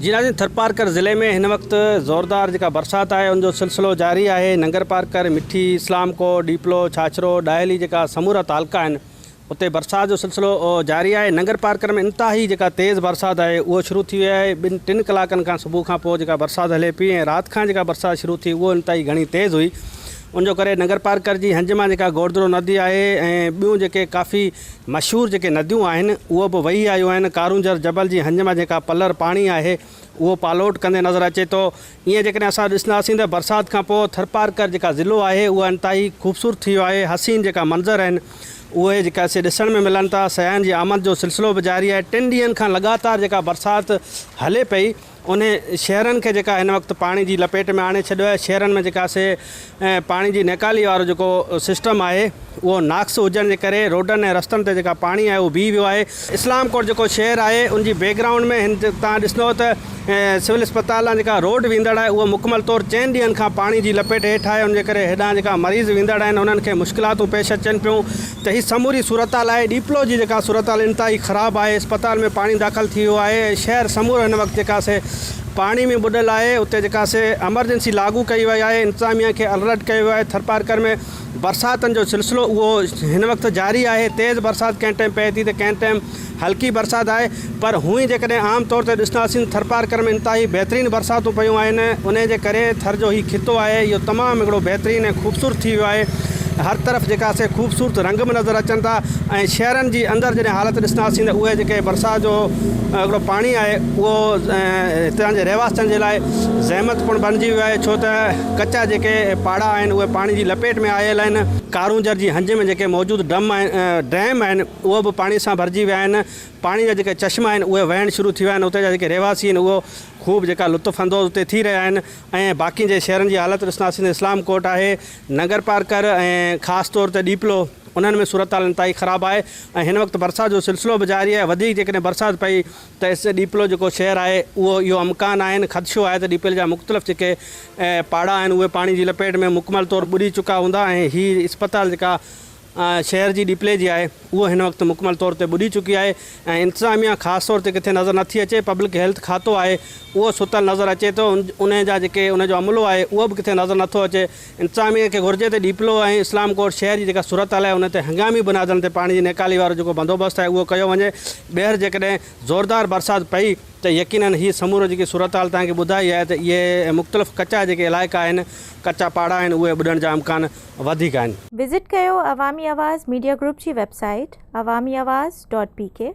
جي ناظرين ٿرپارڪر ضلعي ۾ هن وقت زوردار جيڪا برسات آهي ان جو سلسلو جاري آهي ننگرپارڪر، مٺي، اسلام ڪوٽ، ڏيپلو، ڇاڇرو، ڏاهلي جيڪا سمورا تعلقا آهن اتي برسات جو سلسلو جاري آهي ننگرپارڪر ۾ انتهائي جيڪا تيز برسات آهي اهو شروع ٿي وئي آهي ٻن ٽن ڪلاڪن کان صبح کان پوء جيڪا برسات هلي پئي ۽ رات کان جيڪا برسات شروع ٿي اهو انتهائي گهڻي تيز هئي ان جو ڪري ننگرپارڪر جي هنج مان جيڪا گوڙدرو ندي آهي ۽ ٻيون جيڪي ڪافي مشهور جيڪي نديون آهن اهو به وهي آيون آهن، ڪارونجهر جبل جي هنج مان جيڪا پلر پاڻي آهي اهو پالوٽ ڪندي نظر اچي ٿو. ائين جيڪڏهن اسان ڏسنداسين ته برسات کان پوء ٿرپارڪر جيڪا ضلعو آهي اهو انتهائي خوبصورت ٿي ويو آهي، حسين جيڪا منظر آهن اهي جيڪا سي ڏسڻ ۾ ملن ٿا، سياحن جي آمد جو سلسلو به جاري آهي، ٽن ڏينهن کان لڳاتار جيڪا برسات هلي پئي انهي شهرن کي جيڪا هن وقت پاڻي جي لپيٽ ۾ آڻي ڇڏيو آهي شهرن ۾ جيڪا سي پاڻي جي نيڪالي وارو جيڪو سسٽم آهي اهو ناقص هجڻ جي ڪري روڊن ۽ رستن تي جيڪا پاڻي آهي اهو بيهي ويو آهي اسلام ڪوٽ جيڪو شهر آهي ان جي بيڪ گرائونڊ ۾ هن تان ڏسندو ته سول اسپتال ڏانهن جيڪا روڊ ويندڙ آهي اهو مڪمل طور چئن ڏينهن کان پاڻي جي لپيٽ هيٺ آهي ان جي ڪري هيڏانهن جيڪا مريض ويندڙ آهن انهن کي مشڪلاتون پيش اچن پيون ته هي سموري صورتحال آهي، ڏيپلو جي جيڪا صورتحال انتهائي خراب آهي، اسپتال ۾ پاڻي داخل ٿي ويو آهي ۽ شهر سمورو هن وقت جيڪا سي پاڻي ۾ ٻڏل آهي، اتي جيڪا سي ايمرجنسي لاڳو ڪئي وئي آهي، انتظاميا کي الرٽ ڪيو ويو آهي، ٿرپارڪر ۾ برساتن جو سلسلو اهو هن وقت جاري آهي، تيز برسات ڪنهن ٽائيم پئي ٿي ته ڪنهن ٽائيم هلڪي برسات آهي پر هونئن جيڪڏهن عام طور تي ڏسنداسين ٿرپارڪر ۾ انتهائي بهترين برساتون پيون آهن انهي جي ڪري ٿر جو هي خطو آهي اهو تمام هڪڙو بهترين ۽ خوبصورت ٿي ويو آهي هر طرف جيڪا سي خوبصورت رنگ به نظر اچن ٿا ۽ شهرن جي اندر جڏهن حالت ڏسنداسين ته اهي جيڪي برسات جو هڪڙو پاڻي آهي اهو هتان جي رهواسين جي لاء زحمت پڻ بڻجي ويو آهي ڇو ته ڪچا جيڪي پاڙا آهن اهي پاڻي جي لپيٽ ۾ آيل آهن ڪارونجهر جي هنج ۾ جيڪي موجود ڊم آهن ڊيم آهن اهو به پاڻي سان ڀرجي ويا آهن پاڻي جا جيڪي چشما آهن اهي وهڻ شروع ٿي ويا آهن اتي جا جيڪي رهواسي آهن اهو خوب جيڪا لطف اندوز اتي ٿي رهيا آهن ۽ باقي جي شهرن جي حالت ڏسنداسين ته اسلام ڪوٽ آهي ننگرپارڪر ۽ خاص طور تي ڏيپلو انهن ۾ صورتحال انتهائي خراب آهي ۽ هن وقت برسات جو سلسلو به جاري آهي وڌيڪ جيڪڏهن برسات پئي ته اس ڏيپلو جيڪو شهر آهي اهو اهو امڪان آهن خدشو آهي ته ڏيپلي جا مختلف جيڪي پاڙا آهن اهي پاڻي جي لپيٽ ۾ مڪمل طور ٻڏي چڪا هوندا ۽ هي اسپتال جيڪا شهر جي ڏيپلي جي آهي اهو هن وقت مڪمل طور تي ٻڏي چڪي آهي ۽ انتظاميا خاص طور تي ڪٿي نظر نٿي اچي پبلڪ هيلٿ کاتو آهي اهو ستل نظر اچي ٿو ان جا جيڪي ان جو عملو آهي اهو به ڪٿي نظر نٿو اچي انتظاميا کي گهرجي ته ڏيپلو ۽ اسلام ڪوٽ شهر جي جيڪا صورتحال آهي ان تي هنگامي بنيادن تي پاڻي جي نيڪالي وارو جيڪو بندوبست آهي اهو ڪيو وڃي ٻيهر جيڪڏهن زوردار برسات پئي ته يقينن هي سمورو جيڪي صورتحال توهان کي ٻڌائي آهي ته اهي مختلف ڪچا جيڪي علائقا آهن ڪچا پاڙا آهن اهي ٻڏڻ جا امڪان وڌيڪ آهن. وزٽ ڪيو عوامي آواز ميڊيا گروپ جي web site Awami Awaz dot P K.